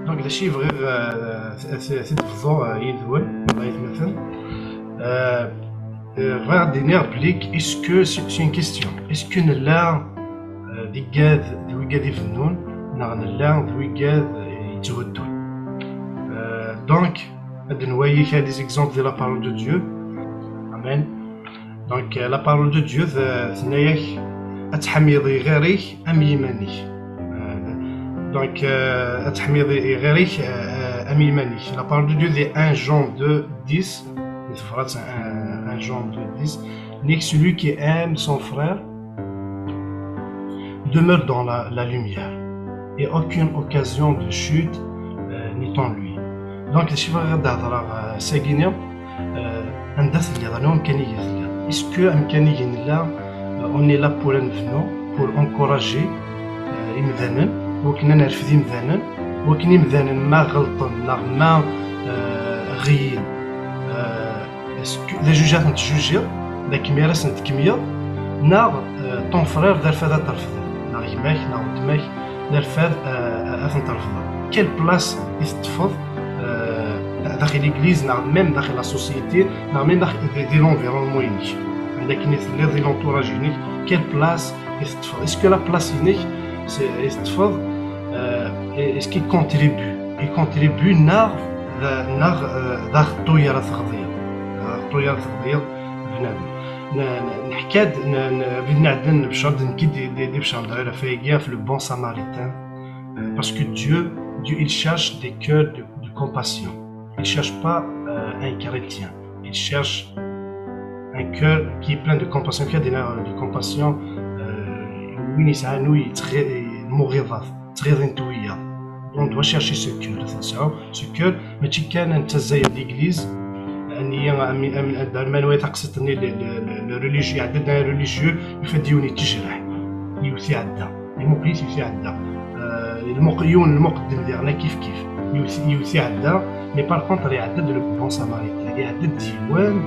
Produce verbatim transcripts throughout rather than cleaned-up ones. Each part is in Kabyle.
Donc, d acu i bɣiɣ, euh, ad t-id-bḍuɣ, euh, yid-wen, ay atmaten. Euh, euh, bɣiɣ ad d-iniɣ belli, est-ce que, c'est une question, est-ce que nella, euh, d igad d wigad ibennun, neɣ nella d wigad, euh, yetthuddun? Euh, donc, ad nwali kan les exemples de la parole de Dieu. Amen. Donc, euh, la parole de Dieu, euh, tenna-yak, ad tḥemmleḍ ɣir-k am yiman-ik. Euh, donc, euh, ad tḥemmleḍ ɣir-k, euh, euh, am yiman-ik. La parole de Dieu, c'est un Jean deux dix. Di tebrat, un, un Jean deux dix. Nek celui qui aime son frère demeure dans la, la lumière, et aucune occasion de chute, euh, n'est en lui. Donc, d acu i bɣiɣ ad d-hedreɣ, euh, s-agi-nni, euh, anda telliḍ, anwa amkan i telliḍ? Est-ce que amkan i nella, euh, on est là pour un venu, pour encourager, euh, imdanen, wakken ad nerfed imdanen, wakken imdanen ma ɣelṭen, neɣ ma, euh, ɣiyen, euh, est-ce que d ajuj ad ten-tjujiḍ, d akken mi ara sen-tkemmleḍ, neɣ, euh, ton frère d arfad ad t-trefdeḍ, neɣ gma-k, neɣ weltma-k, d arfad, euh, ad ten-trefdeḍ? Quelle place i teṭṭfeḍ, euh, daxel l'église, neɣ même daxel la société, neɣ même daxel di, di l'environnement-inek, anda akken i telliḍ, di l'entourage-inek, quelle place i teṭṭfeḍ? Est-ce que la place-inek, c'est, i teṭṭfeḍ, euh, est-ce qu'il contribue, il contribue, neɣ, neɣ, euh, d aɣeṭṭu ara teɣḍiḍ, d aɣeṭṭu ara teɣḍiḍ bnadem? N-, n-, neḥka-d, n-, n-, bid nɛedden, bcard n-, ki di, di, di bcard ɣer afayagi, ɣef le bon samaritain. Euh, parce que Dieu, Dieu, il cherche des cœurs de, de compassion. Il cherche pas, euh, un chrétien. Il cherche un cœur qui est plein de compassion, qui a de, de compassion, euh, win yesɛan, wi yettɣi-, lmuɣiḍat, ttɣiḍint wiyaḍ. On doit chercher ce cœur, attention, ce cœur, mačči kan ad nettazzay ar l'église, ani, ami, ami, ad, ma nwa taqsiṭ-nni, le, le, le, le religieux, iɛedda-d un religieux, yufa-d yiwen yettejreḥ, yiwet iɛedda, imuqel-it, yiwet iɛedda. Euh, lmuq-, yiwen lmuqeddem diɣen, kif kif, yiwet, yiwet iɛedda, mais par contre, iɛedda-d le bon samaritain, iɛedda-d yiwen,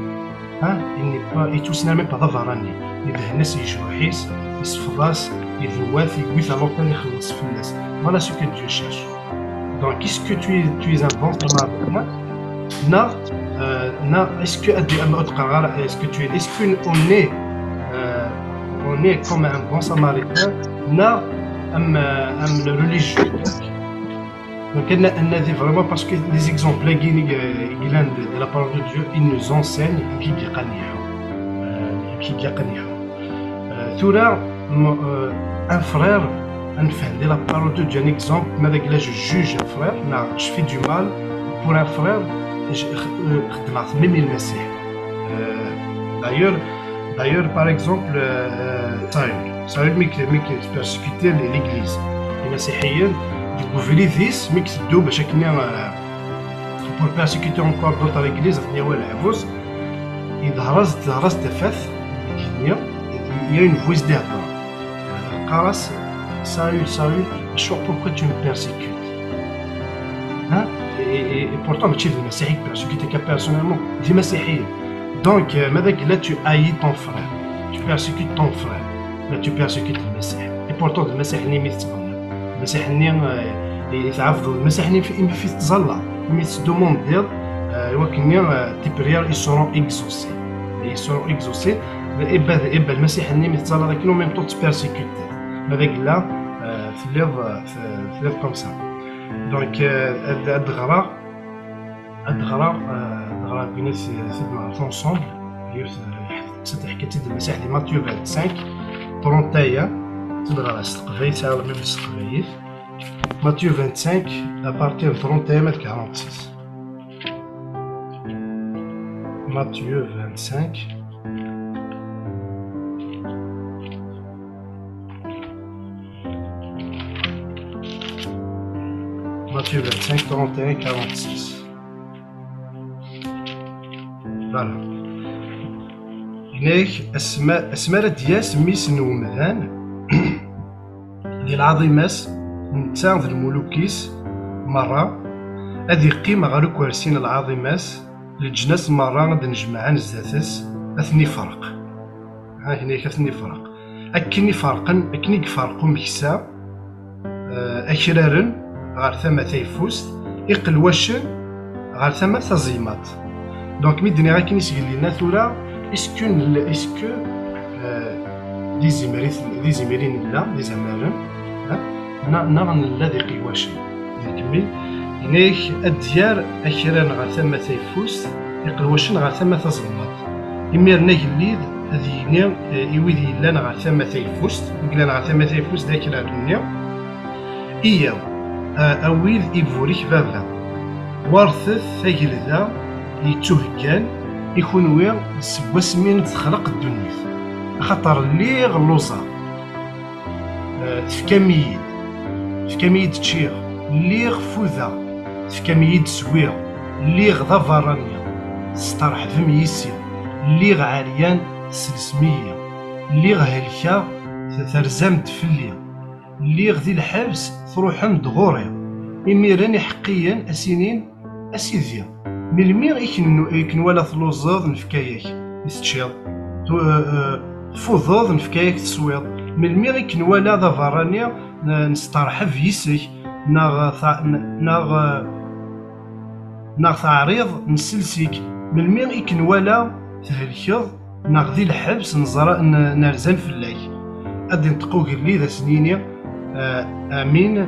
hein, il n'est pas, il touche même pas d aberrani, idhen-as yejruḥ-is, isfeḍ-as, idewwa-t, yewwi-t à l'hôpital, ixelleṣ fell-as. Voilà ce que Dieu cherche. Donc, est-ce que tu es, tu es un bon samaritain? Non, euh, non, est-ce que, est-ce que tu es, est-ce qu'on est, euh, on est comme un bon samaritain? Non, am, euh, am le religieux. Donc, elle, elle a dit vraiment, parce que les exemples, les guilhermes de, de la parole de Dieu, ils nous enseignent, qui euh, qui euh, tura, m-, euh, un frère, un frère de la parole de Dieu, un exemple, mais avec là, je juge un frère, là, je fais du mal pour un frère, je, euh, خدمت même le Messie. Euh, d'ailleurs, d'ailleurs, par exemple, euh, Saül, Saül, mais qui, mais qui persécutait l'église, les Messéhiens, du coup, il dit, mais qui se double, chacun, euh, pour persécuter encore d'autres églises, il y a Yeḍher-as-d, teḍher-as-d tafat, deg igenni, il y a une voix d-ihedder. Teqqar-as, Saül, Saül, acuɣ, pourquoi tu me persécutes? Hein? Et, et, et pourtant, mačči d Lmasiḥ i persécuter ka personnellement, d Imasiḥiyen. Donc, euh, ma d agella, tu haïs ton frère, tu persécutes ton frère, là, tu persécutes Lmasiḥ. Et pourtant, d Lmasiḥ-nni mi tettɣenniḍ. Lmasiḥ-nni, euh, i tɛebdeḍ, Lmasiḥ-nni imi fi tettẓallaḍ, imi tettdumundiḍ, euh, i wakken-nni, euh, tes prières, ils seront exaucés. Et ils seront exaucés. Ibba, ibba Lmasiḥ-nni mi tettẓallaḍ akken, en même temps, tettpersécuteḍ. Ma d agella, euh, telliḍ, euh, te-, telliḍ comme ça. Donc, euh, ad, ad ɣreɣ, ad ɣreɣ, euh, ad ɣreɣ, ad ɣreɣ, ensemble. Yiwet, euh, teḥka-tt-id Lmasiḥ di Matthieu vingt-cinq, trente et un, ad ɣreɣ s teqbaylit, sɛiɣ même s teqbaylit. Matthieu vingt-cinq, à partir de trente et un à quarante-six. Matthieu vingt-cinq. Matthieu vingt-cinq, trente et un, quarante-six. Voilà. Yenna-yak, asma, asmi ara d-yas mmi-s n umdan, di lɛaḍima-s, netta d lmuluk-is merra, ad iqqim ɣer ukersi n lɛaḍima-s, leǧnas merra ad d-nejmaɛen zdat-s, ad ten-ifreq. Ha, yenna-yak ad ten-ifreq. Akken i ferqen, akken i iferq umeksa, eh, akraren, ɣer tama tayeffust, iqelwacen ɣer tama taẓelmaṭ. Donc mi d-nniɣ akken i s-yellin tura, est-ce que, est-ce que, euh, d izimer i ten-, d izimer i nella, d izamaren, ha? Na-, neɣ nella d iqelwacen? Nkemmel. Yenna-yak ad d-yerr akran ɣer tama tayeffust, iqelwacen ɣer tama taẓelmaṭ. Imiren agellid ad yini, eh, i wid yellan ɣer tama tayeffust, wid yellan ɣer tama tayeffust d akrar-nni, iyyaw, a, a wid iburek baba, wertet tagelda yettuheggan i kunwi seg wasmi i d-texleq ddunit, axaṭer lliɣ lluẓeɣ. Eh, tefkam-iyi-d, tefkam-iyi-d ččiɣ, lliɣ fudeɣ, tefkam-iyi-d swiɣ, lliɣ d aberrani, testeṛḥbem yis-i, lliɣ ɛeryan, tesselsem-iyi, lliɣ helkeɣ, t-, terzam-d fell-i, lliɣ di lḥebs, truḥem-d ɣur-i. Imiren iḥeqqiyen a s-inin, a Sidi, melmi i k-n-, i k-nwala telluẓeḍ, nefka-yak i teččiḍ, tu-, eh, eh, tfudeḍ, nefka-yak teswiḍ, melmi i k-nwala d aberrani, n-, nesteṛḥeb yis-k, neɣ ta-, n-, neɣ, eh, neɣ teɛriḍ, nsels-ik, melmi i k-nwala thelkeḍ, neɣ di lḥebs, neẓra, n-, nerzan fell-ak? Ad d-inṭeq ugellid, a s-nini, eh, amin,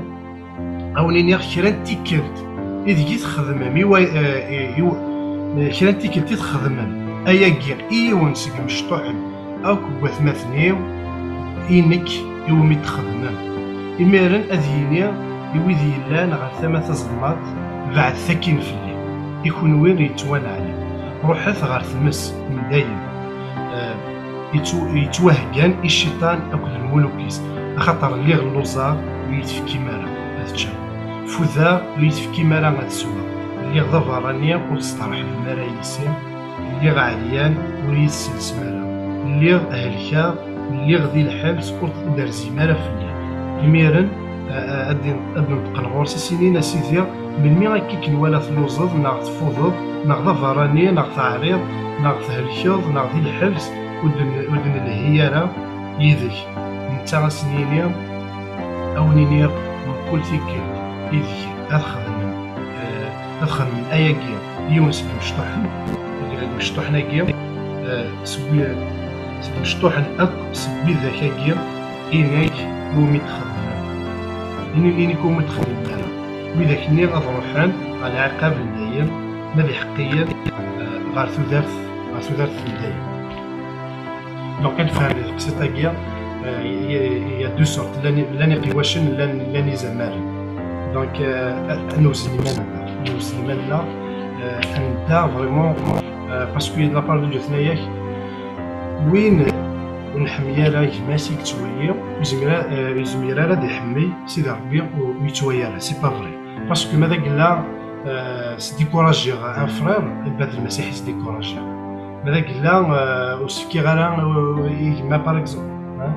a wen-iniɣ kra n tikkelt ideg i txedmem, i wa-, eh, i, i, eh, kra n tikkelt i txedmem ayagi i yiwen seg imecṭuḥen akk n watmaten-iw, i nekk iwumi t-txedmem. Imiren ad yini i wid yellan ɣer tama tazelmaḍt, beɛdet akkin fell-i, i kunwi yettwanɛlen, ruḥet ɣer tmes n dayem, eh, yettw-, yettwaheggan i cciṭan akked lmuluk-is, axaṭer lliɣ lluẓeɣ, ur yi-tefkim ara ad ččeɣ. Fudeɣ, ur yi-tefkim ara ad sweɣ. Lliɣ d aberrani, ur testeṛḥibem ara yis-i. Lliɣ ɛeryan, ur yi-tesselsem ara. Lliɣ helkeɣ, lliɣ di lḥebs, ur d-terzim ara fell-i. Imiren, a, a, ad d-in-, ad d-neṭqen ɣur-s, a s-inin, a Sidi, melmi akka i k-nwala telluẓeḍ, neɣ tfudeḍ, neɣ d aberrani, neɣ teɛriḍ, neɣ thelkeḍ, neɣ di lḥebs, ur d-n-, ur d-nelhi ara yid-k? Netta a s-nini, a wen-iniɣ, mkul tikkelt ideg ad xedmen, eh, ad xedmen ayagi yiwen seg imecṭuḥen, deg imecṭuḥen-agi, eh, seg wi-, seg imecṭuḥen akk, seg widak-agi, inek iwumi txedmem. Ini, inek iwumi txedmem ara. Widak-nni ad ruḥen ɣer lɛiqab n dayem, ma d iḥeqqiyen, eh, ɣer tudert, ɣer tudert n dayem. Donc, ad nefhem di teqsiṭ-agi, euh, il y a, il y a deux sortes. Llan, llan iqewwacen, llan, llan izamaren. Donc, euh, ad, ad newzen iman-nneɣ. Ad newzen iman-nneɣ, euh, ad nedda vraiment, euh, parce que la part de Dieu tenna-yak, win ur nḥemmi ara gma-s i yettwali, ur yezmir a-, euh, ur yezmir ara ad iḥemmel Sidi Ṛebbi ur, ur yettwali ara. C'est pas vrai. Parce que ma d agella, euh, sdikurajiɣ un frère, Bad Lmasiḥ i sdikurajiɣ. Ma d agella, euh, ur s-fkiɣ ara, euh, i gma, par exemple, hein?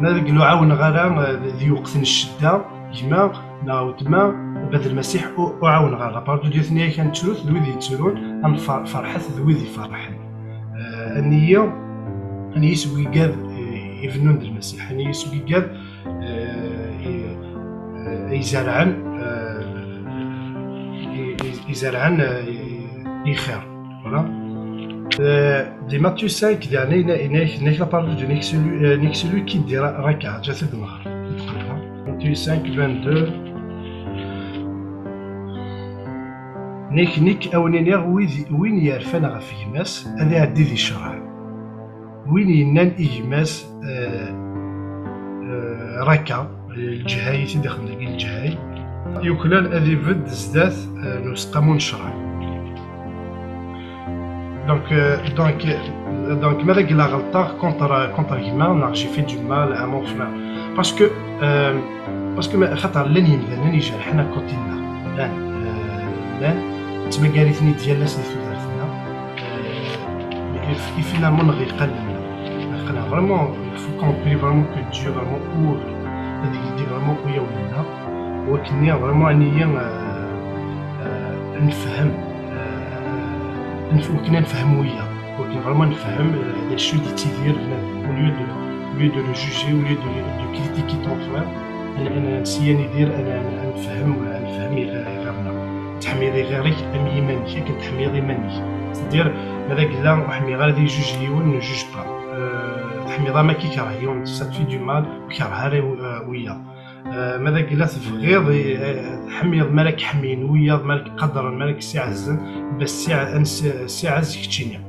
Ma d agella ur ɛawneɣ ara, euh, di lweqt n ccedda, gma neɣ weltma, Bad Lmasiḥ ur, ur ɛawneɣ ara. La part de Dieu tenna-yak ad nettrut d wid yettrun, ad nfer-, ferḥet d wid iferḥen. Euh, aniyi, aniyi seg wigad, euh, ibennun d Lmasiḥ, aniyi seg wigad, euh, i, euh, izerɛen, euh, i, i, izerɛen, euh, i, i xir. Voilà. Euh, di Matthieu cinq, diɣen, yenna-, yenna-, yenna-k la parole de Dieu, nek celui, euh, nek celui qui dira raka, ǧǧet-d nehṛ. Matthieu cinq, vingt-deux. Nek, nek, a wen-iniɣ, wid, win yerfan ɣef gma-s, ad iɛeddi di ccṛeɛ. Win yennan i gma-s, euh, euh, raka, lǧhay i t-id-ixdem dagi, lǧhay, yuklal ad ibedd zdat, euh, n useqqamu n ccṛeɛ. Donc, euh, donc, euh, donc, ma d agella ɣelṭeɣ contre, contre gma, neɣ j'ai fait du mal à mon frère. Parce que, euh, parce que ma, xaṭer llan yemdanen ijerḥen à côté-nneɣ. Llan, euh, llan, ttmagar-iten-id yal ass di tudert-nneɣ. Euh, et, et finalement, neɣ yeqqen, neɣ yeqqen, vraiment, il faut qu'on prie vraiment que Dieu vraiment ouvre, ad yeldi vraiment uyawen-nneɣ. Wakken vraiment, aniyi, euh, euh, nefhem, euh, nef-, wakken ad nefhem wiyaḍ, wakken vraiment nefhem, euh, d acu i d-yettidir bnadem, au lieu de, au lieu de le juger, au lieu de, de critiquer ton frère, Ad, ad, ad nessiya ad nidir, ad, ad, ad nefhem, ad nefhem iɣ-, iɣer-nneɣ. Teḥmiḍ iɣer-ik am yiman-ik, akken teḥmiḍ iman-ik. C'est-à-dire, ma d agella ur ḥmiɣ ara ad ijuj yiwen, ne juge pas. Euh, teḥmiḍ am akka ikreh yiwen, ça te fait du mal, ur kerh ara wi-, euh, wiyaḍ. Euh, ma d agella tebɣiḍ, eh, eh, tḥmiḍ ma ara k-ḥmin wiyaḍ, ma ara k-qadren, ma ara k-ssiɛezzen, bas ssiɛ-, ad ness-, ssiɛez keččini.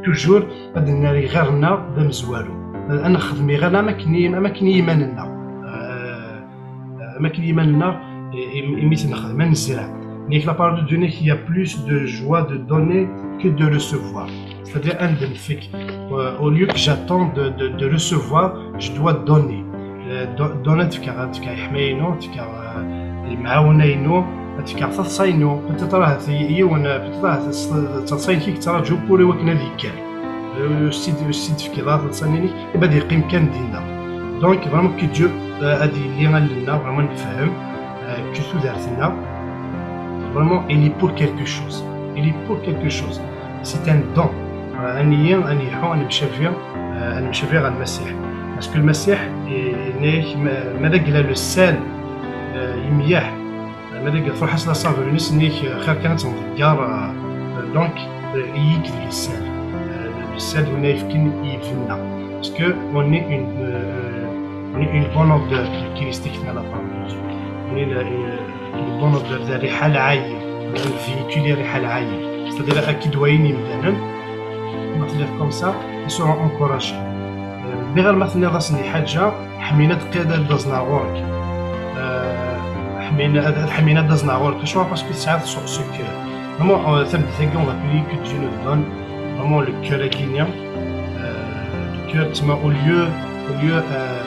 Toujours, ad d-nerr iɣer-nneɣ d amezwaru. Ad nexdem iɣer am akken i, am akken i yiman-nneɣ. Euh, am akken i yiman-nneɣ, i, i, imi t-nexdem, ad nezreɛ. Nek la parole de Dieu, nek il y a plus de joie de donner que de recevoir. C'est-à-dire, ad d-nefk, euh, au lieu que j'attends de, de, de recevoir, je dois donner. Euh, do-, donner, ad fkeɣ, ad fkeɣ leḥmaya-inu, ad fkeɣ, euh, lemɛawna-inu, ad fkeɣ taḍsa-inu. Peut-être ahat yiwen, euh, peut-être ahat s-, taḍsa-inek i yettraǧu pour i wakken ad yekker. Euh, ur s-id-, ur s-id-tefkiḍ ara taḍsa-inek, iba ad yeqqim kan dinna. Donc, vraiment, que Dieu, euh, ad yili allen-nneɣ, vraiment, nefhem, euh, que tudert-nneɣ, vraiment, il est pour quelque chose. Il est pour quelque chose. C'est un don. Euh, ad nili, ad nleḥḥu, ad nemcabi, euh, ad nemcabi ɣer Lmasiḥ. Parce que Lmasiḥ, i-, yenna-yak, ma, ma d agella le sel, euh, yemyeḥ, ma d agella truḥ-as la saveur-ines, yenna-yak, euh, xir kan ad tt-nḍegger, euh, euh, donc, euh, i yik d le sel. Euh, le sel, win ara yefken i yibenna. Parce que on est une, euh, on est une bonne odeur, Christ, la parole de Dieu. On est la, euh, une bonne odeur, d rriḥa lɛali, on véhicule rriḥa lɛali. C'est-à-dire, ad k-id-walin yimdanen, ma telliḍ comme ça, ils seront encouragés. Euh, mi ɣer ma tenniḍ-asen lḥaǧa, ḥmin ad qqid ad d-aẓen ar ɣur-k. Euh, ḥmin ad, ad ḥmin ad d-aẓen ar ɣur-k. Acuɣer? Parce que tesɛiḍ ce, ce cœur. Vraiment, euh, tameddit-agi, on va prier que Dieu nous donne vraiment le cœur-agi-nni. Euh, le cœur, tma, au lieu, au lieu, euh,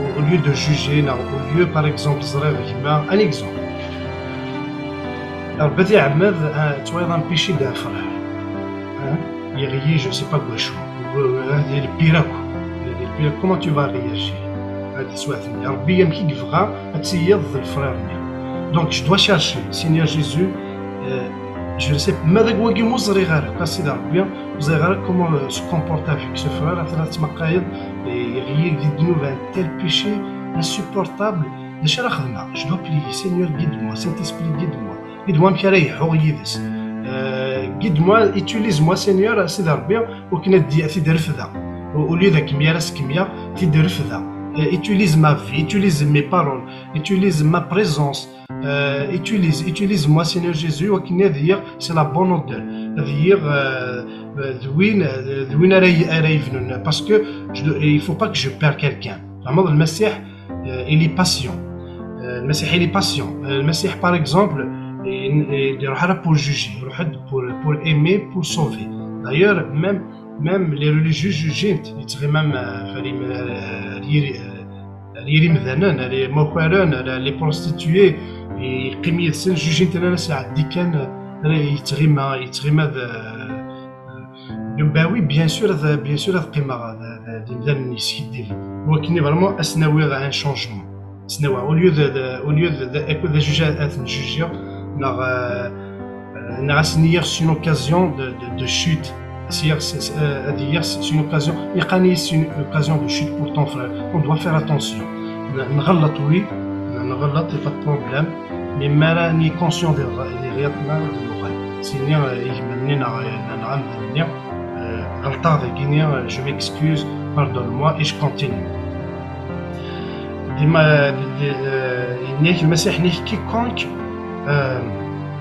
au, au lieu de juger, neɣ au lieu, par exemple, ẓriɣ gma, un exemple. Rebbi ad iɛemmed, euh, ad twayeḍ un péché d'un frère. Hein? Yeɣli, je sais pas quoi, le pire, quoi. Le pire, comment tu vas réagir? Rebbi amek i yebɣa ad tiliḍ d le frère-nni. Donc, je dois chercher, Seigneur Jésus, euh, je ne sais pas, ma d wagi ur ẓriɣ ara, a Sidi Rebbi, ur ẓriɣ ara comment, euh, se comporter avec ce frère, atan ad tmeqqayeḍ, eh, yeɣli di ddnub, un tel péché insupportable. D acu ara xedmeɣ? Je dois prier, Seigneur, guide-moi, Saint-Esprit, guide-moi. Guide-moi amek ara yelḥu yid-s. Euh, guide-moi, utilise-moi, Seigneur, a Sidi Rebbi, wakken ad d-, ad t-id-refdeɣ. Au, au lieu d akemya ara s-kemya, t-id-refdeɣ. Euh, utilise ma vie, utilise mes paroles, utilise ma présence. Euh, utilise, utilise-moi, Seigneur Jésus, wakken ad yiliɣ, c'est la bonne odeur. Ad yiliɣ, euh, euh, d win, euh, d win ara y-, ara yebnun. Parce que je, il faut pas que je perds quelqu'un. Vraiment, Lmasiḥ, euh, il est patient. Euh, Lmasiḥ, il est patient. Euh, Lmasiḥ, par exemple, il, il, il iruḥ ara pour juger, iruḥ-d pour, pour aimer, pour sauver. D'ailleurs, même, même les religieux jugent, yettɣima, euh, ɣer yim-, euh, ɣer yir-, euh, ɣer yir imdanen, ɣer imakaren, ɣer les prostituées, yeqqim yid-sen, jugent, nnan-as, "Ɛeddi kan", euh, yettɣima, yettɣima d, euh, Ben oui, bien sûr, ad, bien sûr, ad qqimeɣ d, d, d imdanen yeskiddiben. Wakken vraiment ad s-nawiɣ un changement. Ad s-nawiɣ, au lieu de, de, au lieu de, de, de juger, ad ten-jugiɣ, neɣ, euh, euh, neɣ ad s-nniɣ c'est une occasion de, de, de chute. Ad s-, s-, euh, ad iliɣ c'est une occasion, iqqan-iyi c'est une occasion de chute pour ton frère. On doit faire attention. N-, nɣelleḍ, oui, nɣelleḍ, y a pas de problème. Mais mi ara nili conscient des, des réalités, ad nuɣal. Sini, euh, igmaḍ-nni neɣ, neɣ amdan-nni, euh, ɣelṭeɣ dagini, euh, je m'excuse, pardonne-moi, et je continue. Dima, euh, yenna-yak Lmasiḥ, yenna-yak quiconque, euh,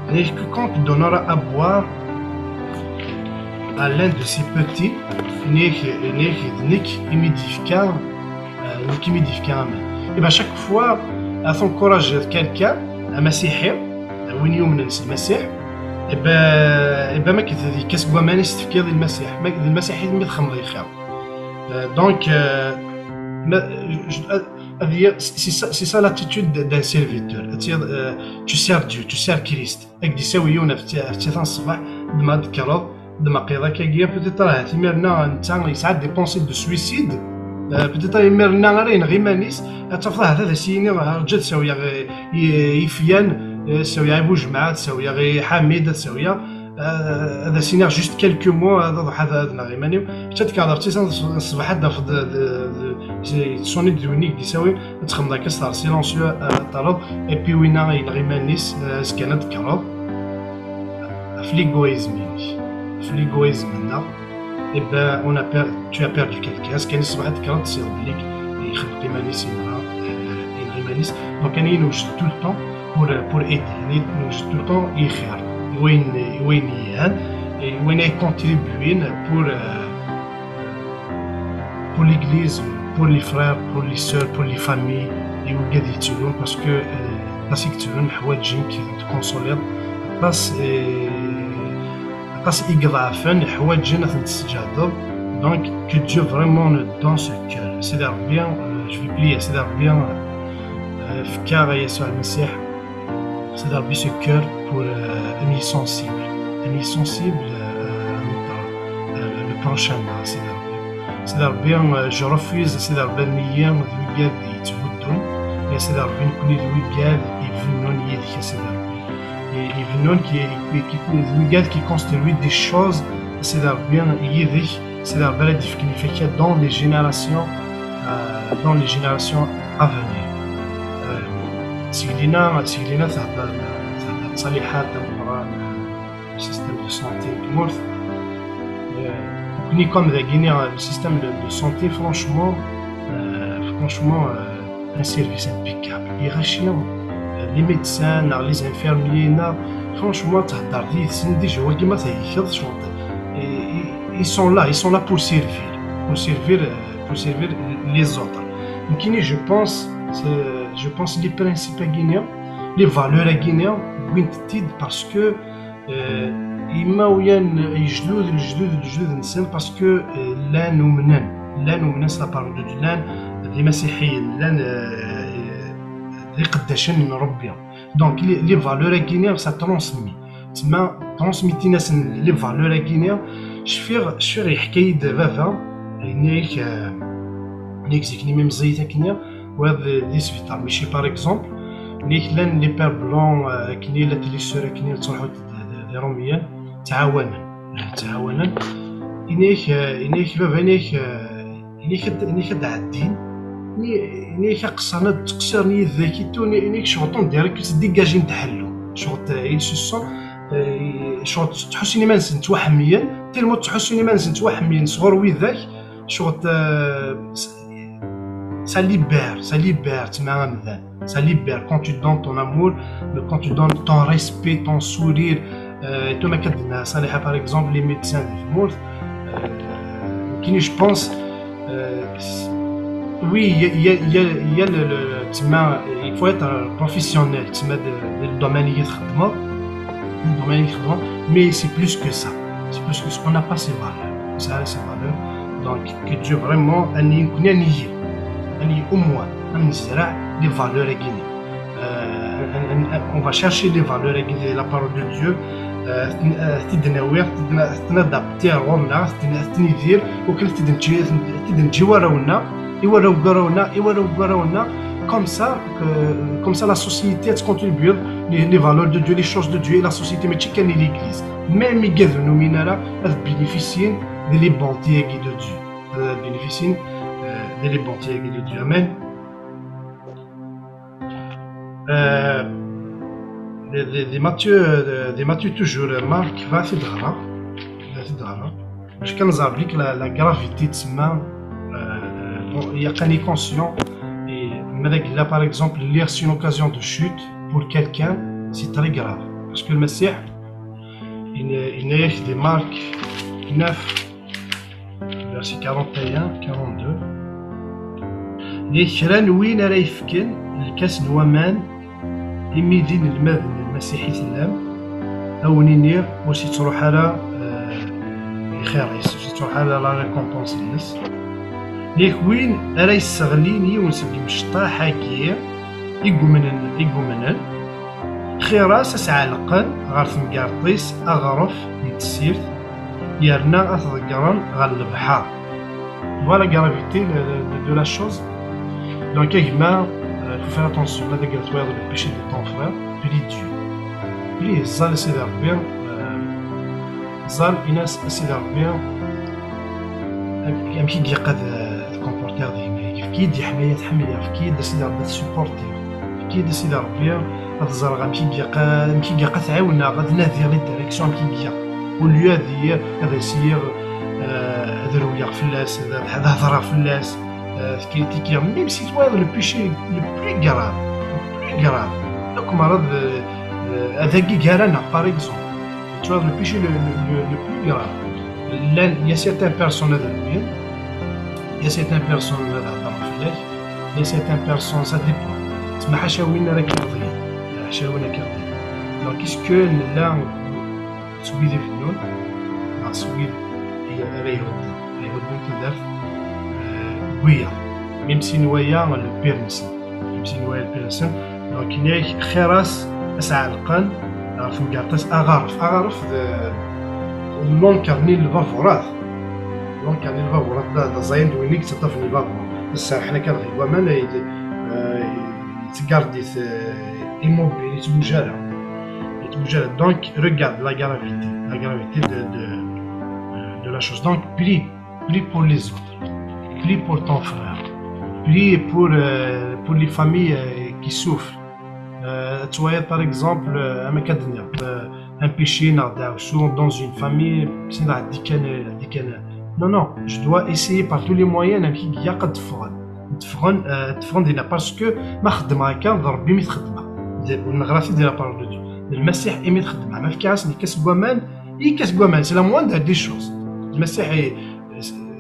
yenna-yak quiconque donnera à boire à l'un de ces petits, yenna-yak, yenna-yak d nekk i m-id-yefka, euh, nekk i m-id-yefka aman. Et ben, chaque fois, ad tencourageḍ quelqu'un, amasiḥi, win yumnen s Lmasiḥ, et ben, et ben, ma k-, d-yekka seg waman i s-tefkiḍ i Lmasiḥ, ma d Lmasiḥ i mi txedmeḍ lxir. Euh, donc, euh, ma, je, je, euh, c'est ça, c'est ça l'attitude d'un serviteur. Tu, euh, tu sers Dieu, tu sers Christ. Ad k-d-isawi yiwen ɣef tti-, ɣef ttatan ṣṣbeḥ, d ma d-tekkreḍ, d ma qqiḍ akkagi, peut-être ahat imir-nna netta yesɛa des pensées de suicide, euh, peut-être imir-nna ara yenɣ iman-is, ad tafeḍ ahat ad as-yini, "Rǧu ad sawiɣ i, i, i Fyan, eh, ad sawiɣ i Bujemɛa, ad sawiɣ i Ḥamid, ad sawiɣ." Euh, ad as-iniɣ juste quelques mots, ad aḍuḥ ad ad-nɣ iman-iw. Kečč ad tkerḍeḍ tis ṣṣbeḥ ad d-tafeḍ d- d- d- yettṣuni-d d win i k-d-isawin, ad txedmeḍ akka s silencieux, ad terreḍ, et puis winna yenɣ iman-is, euh, azekka ad d-tekkreḍ. Ɣef l'égoïsme-inek, ɣef l'égoïsme-nneɣ, eh ben, on a per- tu as perdu quelqu'un. Azekka-nni ṣṣbeḥ ad d-tekkreḍ, tessineḍ belli yexneq iman-is, yenɣa, euh, yenɣa iman-is. Donc, aniyi newjed tout le temps pour, pour aider, aniyi newjed tout le temps i lxir, i wayen, i wayen yelhan, i wayen ay contribuent pour, euh, pour l'église, pour les frères, pour les sœurs, pour les familles, i wigad yettrun, parce que, euh, aṭas i yettrun ḥwaǧen ad ten-tkonsuliḍ, aṭas, euh, aṭas i iḍeɛfen ḥwaǧen ad ten-tesseǧhdeḍ. Donc, que Dieu vraiment nous donne ce cœur. Sidi Rebbi, euh, je vais prier, Sidi Rebbi, euh, fk-aɣ a Yasuɛ Lmasiḥ, Sidi Rebbi, ce cœur pour, euh, un œil sensible, un œil sensible, euh, à notre, euh, le prochain, Sidi Rebbi. Sidi Rebbi, euh, je refuse, Sidi Rebbi, ad nili d wigad yettbuddun, mais Sidi Rebbi, nekkni d wigad ibennun yid-k, a Sidi Rebbi. I- Ibennun qui, qui, qui, d wigad qui construit des choses, Sidi Rebbi, yid-k, Sidi Rebbi, ara d-yefken ifakka dans les générations, euh, dans les générations à venir. Euh, seg lina, seg lina thedder, thedder Ṣaliḥa d ameqqran, euh, système de santé n tmurt. Euh, nekkni comme dagini, euh, le système de, de santé, franchement, euh, franchement, euh, un service impeccable. Iɣaci, euh, les médecins, neɣ les infirmiers, neɣ, franchement, thedder yid-sen, déjà, wagi ma theykeḍ, cɣel, ils, ils sont là, ils sont là pour servir, pour servir, euh, pour servir les autres. Nekkini, je pense, c'est, je pense, les principes-agi-ni, les valeurs-agi-ni, wwin-t-id parce que, euh, imawlan, lejdud, lejdud, lejdud-nsen, parce que, euh, llan umnen, llan umnen s la parole de Dieu, llan d imasiḥiyen, llan, euh, d iqeddacen n Rebbi. Donc, les, les valeurs-agi-ni, ça transmet. Tma, transmettin-asen les valeurs-agi-ni. Cfiɣ, cfiɣ yeḥka-yi-d baba, yenna-yak, euh, yenna-yak zik-nni mi meẓẓiyit akken-nni, wayeḍ di, di sbiṭar. Mačči, par exemple, yenna-yak llan les pères blancs, euh, akken-nni, la télisseur akken-nni, ttruḥu d, d, d Iṛumyen, ttɛawanen, ttɛawanen. Yenna-yak, euh, yenna-yak baba, yenna-yak, euh, yenna-yak ad, yenna-yak ad d-ɛeddin. Yenna-yak aqeṣṣer ad d-ttqeṣṣiren yid-k, et tout, yenna-yak cɣel on dirait que se dégagent d ḥellu. Cɣel, euh, ils se sont, euh, cɣel ttḥussun iman-nsen ttwaḥemmlen, tellement ttḥussun iman-nsen ttwaḥemmlen sɣur widak, cɣel, euh, ça libère, ça libère, tma amdan. Ça libère quand tu donnes ton amour, quand tu donnes ton respect, ton sourire, euh, et tout. Ma kad-nna Ṣaliḥa, par exemple, les médecins de tmurt, euh, nekkini, je pense, euh, oui, il y a, il y a, il y a, il y a le, le, tma, il faut être professionnel, tma, de, de le domaine i txeddmeḍ, le domaine i txeddmeḍ, mais c'est plus que ça. C'est plus que ça. On n'a pas ces valeurs. Ça, ces valeurs. Donc, que Dieu vraiment, ad nekkni ad neg, ad neg au moins, ad nezreɛ les valeurs-agi-ni. Euh, on, on, on va chercher les valeurs-agi de la parole de Dieu, euh, euh, ad t-id-nawi, ad t-id-na-, ad t-nadapti ɣur-neɣ, ad t-, ad t-nidir, ukan ad t-id-neǧǧi, ad t-id-neǧǧi i warraw-nneɣ, i warraw n warraw-nneɣ, i warraw n warraw-nneɣ, comme ça, que, comme ça la société ad tcontribuer les, les valeurs de Dieu, les choses de Dieu, et la société, mačči kan i l'église. Même igad ur numin ara ad bénéficient de les bontés-agi de Dieu. Ad bénéficient, euh, de les bontés-agi de Dieu. Amen. Euh, di, di, di Matthieu, euh, di Matthieu toujours, euh, Marc, va t-id-ɣra. Va t-id-ɣra. Bac kan nẓer belli la, la gravité tsemma, euh, bon, il y a conscient, et ma d agella, par exemple, lire c'est une occasion de chute pour quelqu'un, c'est très grave. Parce que le Messie, il, il est de Marc neuf, verset quarante et un, quarante-deux. Yenna-yak kra n win ara yefken lkas n waman imi d inelmaden n Lmasiḥ i tellam, a wen-iniɣ, ur s-yettruḥ ara, eh, lxir-is, ur s-yettruḥ ara la récompense-nnes. Yenna-yak win ara yesseɣlin yiwen seg yimecṭaḥ-agi i yumnen, i yumnen, xir-as ad s-ɛelqen ɣer temgerṭ-is aɣref n tessirt, yerna ad t-ḍeggren ɣer lebḥer. Voilà la gravité de, de, de la chose. Donc, a gma, euh, faut faire attention, ma d agella twayeḍ le péché de ton frère, prie Dieu. Prie, ẓẓal Sidi Rebbi, euh, Ẓẓal, ini-as: "A Sidi Ṛebbi, amek i ilaq ad, ad comportiɣ deg-m? Efk-iyi-d leḥmaya ad ḥemmleɣ, efk-iyi-d, a Sidi Ṛebbi, ad supportiɣ, efk-iyi-d, a Sidi Ṛebbi, ad ẓreɣ amek i ilaq, amek i ilaq ad t-ɛiwneɣ, ad nadiɣ les directions, amek i ilaq." Au lieu ad, ad as-iniɣ, eh, ad rewleɣ fell-as, ad, ad hedreɣ fell-as, eh, ad critiquer, même si twayeḍ le péché le plus grave, le plus grave, akk merra d, eh, ad agi gar-aneɣ, par exemple. Tu vois, le péché le, le, le, le plus grave. Llan, il y a certaines personnes ad rewlen, il y a certaines personnes ad hedren fell-ak, il y a certaines personnes, ça dépend. Tessma ḥaca win ara k-iɣḍin, ḥaca win ara k-iɣḍin. Donc, est-ce que nella s wid ibennun, neɣ s wid i ara ihudden, ara ihudden tudert, eh, n wiyaḍ, même si nwala le pire-nsen, même si nwala le pire-nsen, donc, ini-ak xir-as ad s-ɛelqen ɣer temgerḍt-is aɣaref. Aɣaref d, d l'encre-nni n lbaburat. L'encre-nni n lbaburat, d, d aẓayan d win i yettaṭṭafen lbabur. Ad serrḥen akka deg waman, ay d, eh, yettgardit, eh, immobile, yettbuj ara. Yettbuj ara. Donc, regarde la gravité. La gravité de, de, de la chose. Donc, prie, prie pour les autres. Prie pour ton frère. Prie pour, euh, pour les familles, euh, qui souffrent. Euh, tu vois, par exemple, euh, am akka d-nniɣ, euh, un péché neɣ d aɛewsu dans une famille, c'est là, d kan, d kan. Non, non, je dois essayer par tous les moyens amek i ilaq ad d-ffɣen. Ad d-ffɣen, euh, ad d-ffɣen dinna, parce que ma xeddmeɣ akka, d Ṛebbi mi t-xeddmeɣ. D, neɣra-t-id di la parole de Dieu. D Lmasiḥ imi t-xeddmeɣ. Ma fkiɣ-as yekka seg waman, yekka seg waman, c'est la moindre des choses. Lmasiḥ i,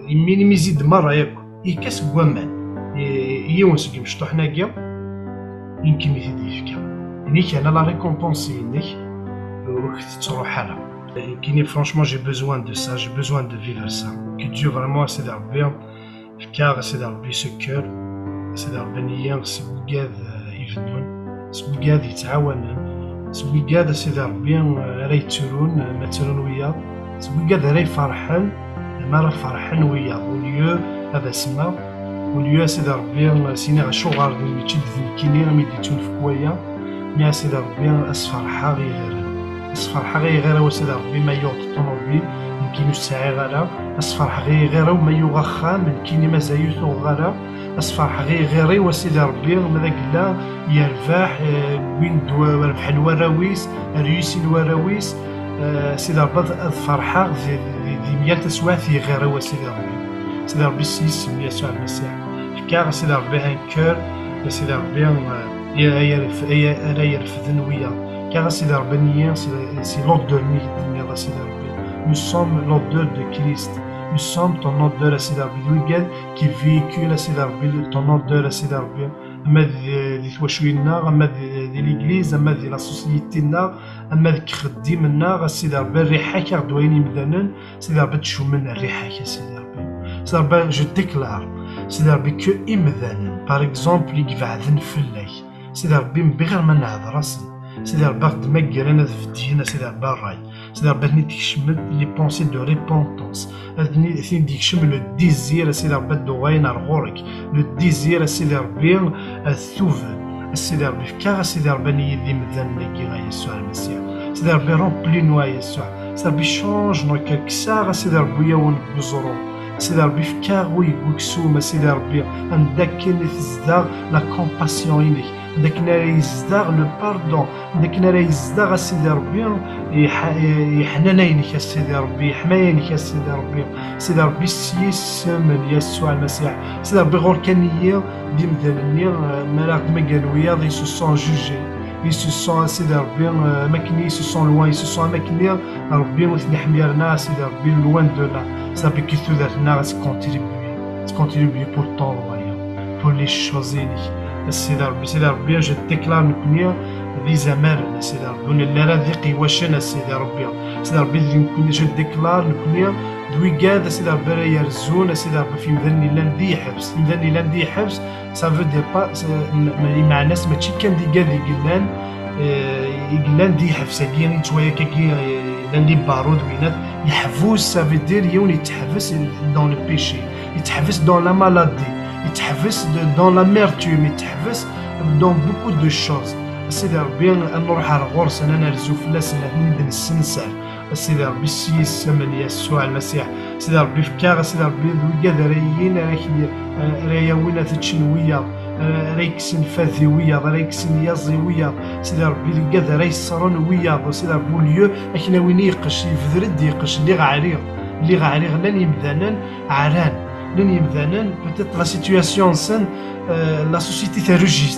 i minimise-d merra yakk. Yekka seg waman. I, i yiwen seg imecṭuḥen-agi, i nekkini i t-id-yefka. Ini-k, ana la récompense-inek ur k-tettruḥ ara. Nekkini, franchement, j'ai besoin de ça, j'ai besoin de vivre ça. Que Dieu vraiment, a Sidi Ṛebbi, fk-aɣ, a Sidi Ṛebbi, ce cœur, a Sidi Ṛebbi, ad nili seg wigad, eh, ibennun, seg wigad yettɛawanen, seg wigad, a Sidi Ṛebbi, eh, ara yettrun, eh, ma ttrun wiyaḍ, seg wigad ara iferḥen, eh, ma ara ferḥen wiyaḍ, au lieu ad asmeɣ, au lieu, a Sidi Ṛebbi, eh, s-iniɣ acuɣer d mačči d nekkini i mi d-yettunefk waya, mi, a Sidi Ṛebbi, ad sferḥeɣ iɣiran. Ad sferḥeɣ iɣiran-iw, a Sidi Ṛebbi, ma yuɣ-d ṭunubil, nekkini ur tt-sɛiɣ ara. Ad sferḥeɣ iɣiran-iw, ma yuɣ axxam, nekkini mazal ur t-uɣeɣ ara. Ad sferḥeɣ iɣiran-iw, a Sidi Ṛebbi, ma d agella yerbeḥ, eh, win d wa-, rebḥen warraw-is, réussin warraw-is, eh, Sidi Ṛebbi, ad, ad ferḥeɣ di, di, di myal taswiɛt iɣiran-iw, a Sidi Ṛebbi. Sidi Ṛebbi, s yisem n Yasuɛ Lmasiḥ, fk-aɣ, a Sidi Ṛebbi, un cœur, a Sidi Ṛebbi, eh, i ara yerf-, i ara yerfden wiyaḍ. Fk-aɣ, a Sidi Ṛebbi, ad nili si, si l'odeur-nni i d-tenniḍ, a Sidi Ṛebbi. Nous sommes l'odeur de Christ. Nous sommes ton odeur, a Sidi Ṛebbi. D wigad qui véhicule, a Sidi Ṛebbi, ton odeur, a Sidi Ṛebbi. Ama di, di twaculin-nneɣ, ama di, di l'église, ama di la société-nneɣ, ama deg ixeddim-nneɣ, a Sidi Ṛebbi, rriḥa-k aɣ-d-wayen imdanen, Sidi Ṛebbi, ad d-cummen rriḥa-k, a Sidi Ṛebbi. Sidi Ṛebbi, je déclare, Sidi Ṛebbi, que imdanen, par exemple, i ibeɛden fell-ak, Sidi Ṛebbi, mbiɣ ar ma nehder-asen, Sidi Ṛebbi, ad ɣ-d-magren, ad bedyen, a Sidi Ṛebbi, ṛṛay. Sidi Ṛebbi, ad ten-id-ikcem les pensées de repentance. Ad ten-id-, ad ten-id-ikcem le désir, a Sidi Ṛebbi, ad d-uɣalen ar ɣur-k. Le désir, a Sidi Ṛebbi, ad tuben. A Sidi Ṛebbi, fk-aɣ, a Sidi Ṛebbi, ad nili d imdanen-agi, a Yasuɛ Lmasiḥ. Sidi Ṛebbi, remplis-nous, a Yasuɛ. Sidi Ṛebbi, change nos cœurs. Kkes-aɣ, a Sidi Ṛebbi, uyawen deg uẓru. A Sidi Ṛebbi, fk-aɣ wi deg uksum, a Sidi Ṛebbi, anda akken i tezdeɣ la compassion-inek, anda akken ara yezdeɣ le pardon, anda akken ara yezdeɣ, a Sidi Ṛebbi, iḥ-, iḥnanayen-ik, a Sidi Ṛebbi, iḥmayen-ik, a Sidi Ṛebbi. Sidi Ṛebbi, s yisem n Yasuɛ Lmasiḥ. Sidi Ṛebbi, ɣur-k ad nili d imdanen-nni, eh, mi ara ɣ-d-magren wiyaḍ, ils se sont jugés. Ils se sont, a Sidi Ṛebbi, eh, am akken ils se sont loin, ils se sont am akken Ṛebbi ur ten-iḥemmel ara, a Sidi Ṛebbi, loin de là. Sidi Ṛebbi, que tudert-nneɣ ad tcontribue, ad tcontribue pour ton royaume, pour les choses-inek. A Sidi Ṛebbi, Sidi Ṛebbi, je déclare nekkni d izamaren, a Sidi Ṛebbi, ur nelli ara d iqiwacen, a Sidi Ṛebbi. Sidi Ṛebbi, d nekkni, je déclare nekkni d wigad, a Sidi Ṛebbi, ara yerzun, a Sidi Ṛebbi, ɣef yimdanen yellan di lḥebs. Imdanen yellan di lḥebs, ça veut dire pas, c'est, m-, m-, lmeɛna-s mačči kan d igad i yellan, eh, i yellan di lḥebs-agi, yettwaya-k-agi, eh, llan les barreaux d winat. Yeḥbus, ça veut dire yiwen yetteḥbes dans le péché, yetteḥbes dans la maladie, yetteḥbes de, dans l'amertume, yetteḥbes dans beaucoup de choses. A Sidi Ṛebbi, ad nruḥ ar ɣur-sen, ad nerzu fell-asen, ad ten-id-nessenser. A Sidi Ṛebbi, s yisem n Yasuɛ Lmasiḥ. Sidi Ṛebbi, fek-aɣ, a Sidi Ṛebbi, d wigad ara yilin, ara k-, ara yawin ad t-ččen wiyaḍ, ara, ara yekksen fad i wiyaḍ, ara yekksen yaẓ i wiyaḍ. Sidi Ṛebbi, d wigad ara yeṣṣren wiyaḍ. A Sidi Ṛebbi, au lieu ad k-nawin i iqqec, yebder-d iqqec, lliɣ ɛriɣ, lliɣ ɛriɣ. Llan yimdanen ɛran, llan yimdanen, peut-être la situation-nsen, euh, la société taruji,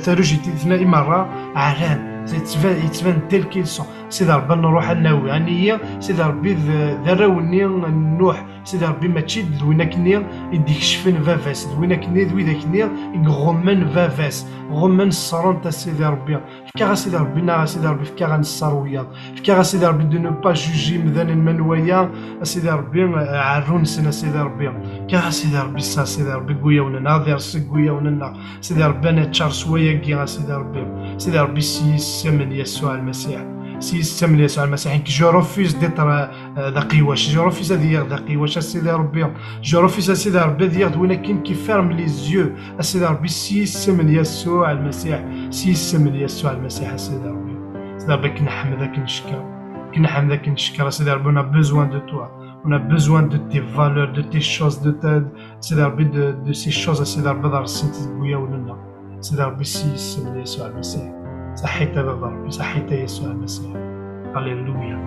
taruji, tenna i merra ɛran, yettban, yettban tel qu'ils sont. Sidi Ṛebbi, ad nruḥ ad nawi, ad nili, Sidi Ṛebbi, d, d arraw-nni n Nuḥ. Sidi Ṛebbi, mačči d win akkenni i d-ikecfen baba-s, d win akkenni, d wid akkenni i iɣummen baba-s, ɣummen, ṣṣren-t, a Sidi Ṛebbi. Fek-aɣ, a Sidi Ṛebbi, neɣ, a Sidi Ṛebbi, fek-aɣ ad nesser wiyaḍ. Fek-aɣ, a Sidi Ṛebbi, de ne pas juger imdanen man waya, a Sidi Ṛebbi, ɛerru-nsen, a Sidi Ṛebbi. Fek-aɣ, a Sidi Ṛebbi, sa, a Sidi Ṛebbi, deg wiyawnen, ad iṛes deg wiyawnen-nneɣ. Sidi Ṛebbi, ad neččar s wayagi, a Sidi Ṛebbi. Sidi Ṛebbi, s yisem n Yasuɛ Lmasiḥ. S yisem n Yasuɛ Lmasiḥ. Nekk, je refuse d'être, euh, d aqiwac. Je refuse ad iliɣ d aqiwac, a Sidi Ṛebbi. Je refuse, a Sidi Ṛebbi, ad iliɣ d win akken qui ferme les yeux. A Sidi Ṛebbi, s yisem n Yasuɛ Lmasiḥ. S yisem n Yasuɛ Lmasiḥ, a Sidi Ṛebbi. Sidi Ṛebbi, ad k-nḥemmed, ad k-neckeṛ. Ad k-nḥemmed, ad k-neckeṛ, a Sidi Ṛebbi, on a besoin de toi. On a besoin de tes valeurs, de tes choses, de ta, Sidi Ṛebbi, de, de ces choses, a Sidi Ṛebbi, ad ṛeṣṣent deg wiyawnen-nneɣ. Sidi Ṛebbi, s yisem n Yasuɛ Lmasiḥ. Saḥit a Baba Ṛebbi, saḥit a Yasuɛ Lmasiḥ. Alléluia.